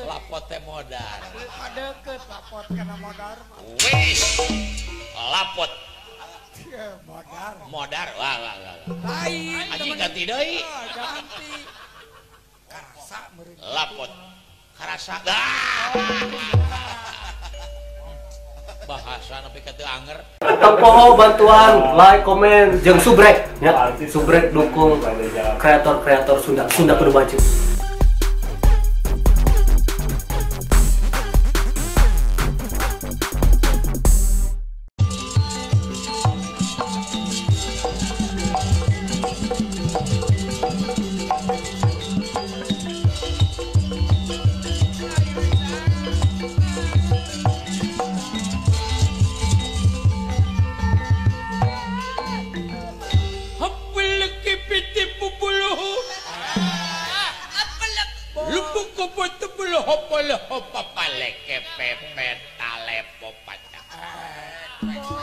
Lapot teh modar. Padeket lapot kana modar. Wis. Lapot. Modar. Modar. Wah wah wah. Lain. Anjing ganti deui. Ganti. Karasa meureun. Lapot. Karasa. Bahasa nepi ka teu anger. Tong bantuan like, komen, jeung subrek nya. Subrek dukung kreator-kreator Sunda. Sunda kudu maju.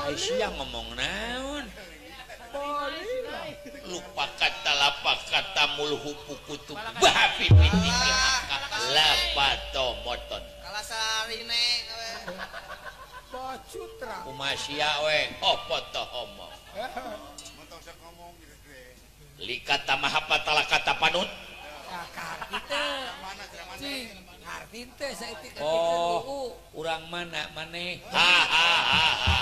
Aisyah ngomong naon lupa kata lapa kata mulhu pukutu babi pitiki lapato moton kalasarine bacutra kumasia we opo to homo likata mahapatala kata panut. Oh, urang mana maneh? Ha ha ha ha.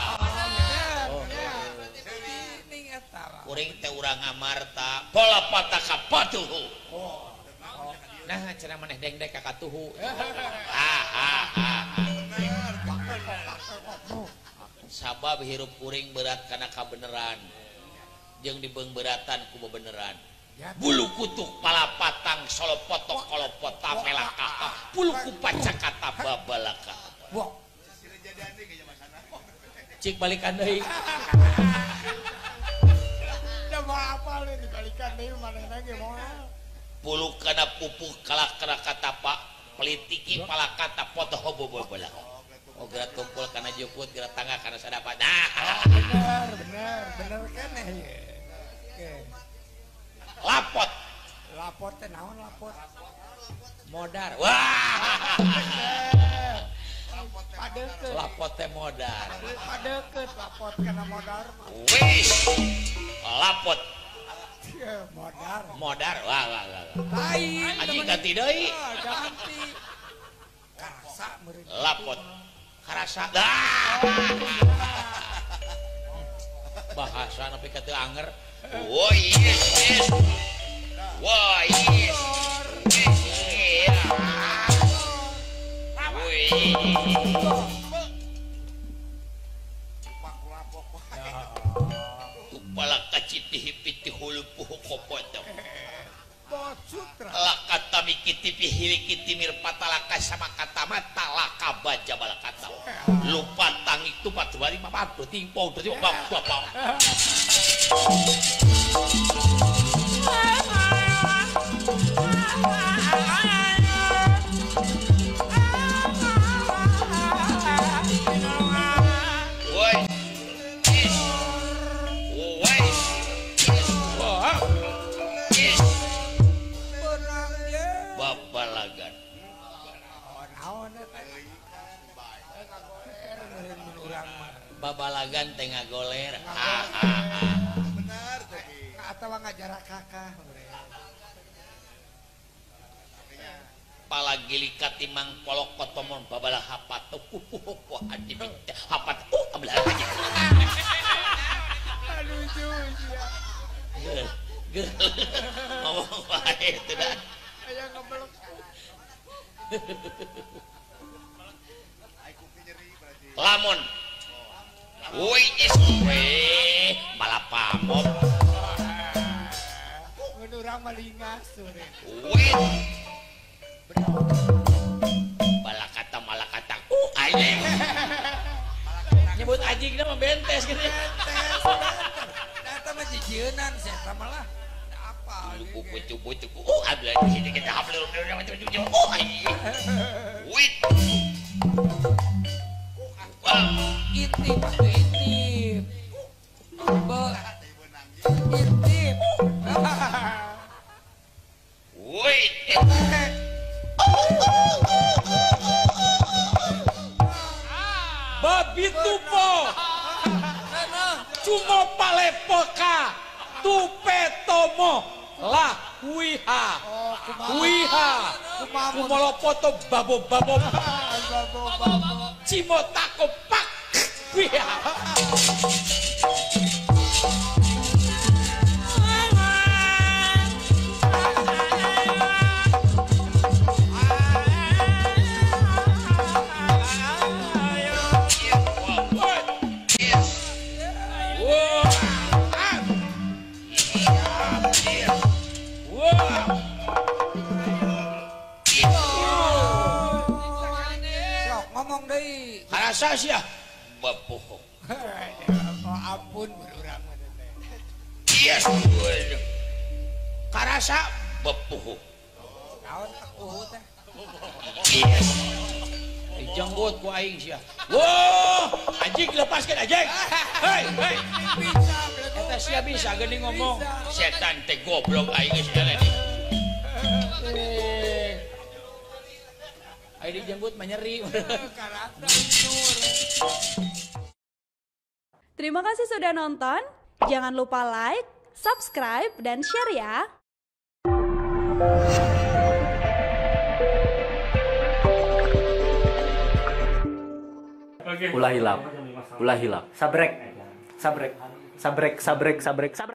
Kuring teh urang Amarta, pola pataka patuhu. Nah, cenah maneh dengdek ka katuhu. Ha ha ha. Sabab hirup kuring berat kana kabeneran. Jeung dibeungbeuratan ku bebeneran. Bulu kutuk palapatang solopotok kolopota melakaka bulu kupacakata babalaka. Cik balikan deui. Da moal apal dibalikan deui manehna ge moal. Bulu kana pupuk kalakra katapa pelitiki palakata potoh bobolaka. Oh gerak tumpul kana jukut gerak tangga kana sadapa. Nah, bener bener bener keneh ye. Oke. Lapot. Lapot teh naon lapot? Modar. Wah. Padeket. Lapot teh modar. Padeket lapot kana modar. Wis. Lapot. Modar. Modar. Wah wah wah. Lain. Anjing ganti deui. Ganti. Karasa meureun. Lapot. Karasa. Bahasa nepi ka teu anger. Woi yes. Woi yes. Woi. Tupala kaciti hipiti hulupuh kopoto. Lakata mikiti pihili mirpatalaka sama kata mata laka baca balakata. Lupa tangi tupat dua lima empat dua tiga dua tiga empat dua empat. Babalagan. Babalagan teh ngagoler. Benar teh. Atawa ngajarak kakah. Palagili katimang polok kotomon babala hapat kupuh hati hapat ablah aja. Lucu ya. Ngomong wae teh dah. Aya ngebelek. Lamun. Woi is we balapamop. Mun urang mah lingas sore. Woi. Balakata malakata anjing. Nyebut anjingna mah bentes gitu. Bentes. Eta mah jijienan sia mah lah. Apa intip intip intip. Wait. Cimo. Cuma palepoka tupetomo lah wiha. Wiha. Kumolopoto babo babo. Cimo takopak wiha. Karasa sia bapoho. Oh ampun urang mah teh. Yes. Karasa bapoho. Naon uhu teh? Yes. Dijenggut ku aing sia. Wah, anjing lepaskeun anjing. Hei, hei. Bisa eta sia bisa geuning ngomong. Setan teh goblok aing geus jalan. Ayo dijemput menyeri. Terima kasih sudah nonton. Jangan lupa like, subscribe, dan share ya. Ulah hilap, ulah hilap. Sabrek, sabrek, sabrek, sabrek, sabrek, sabrek.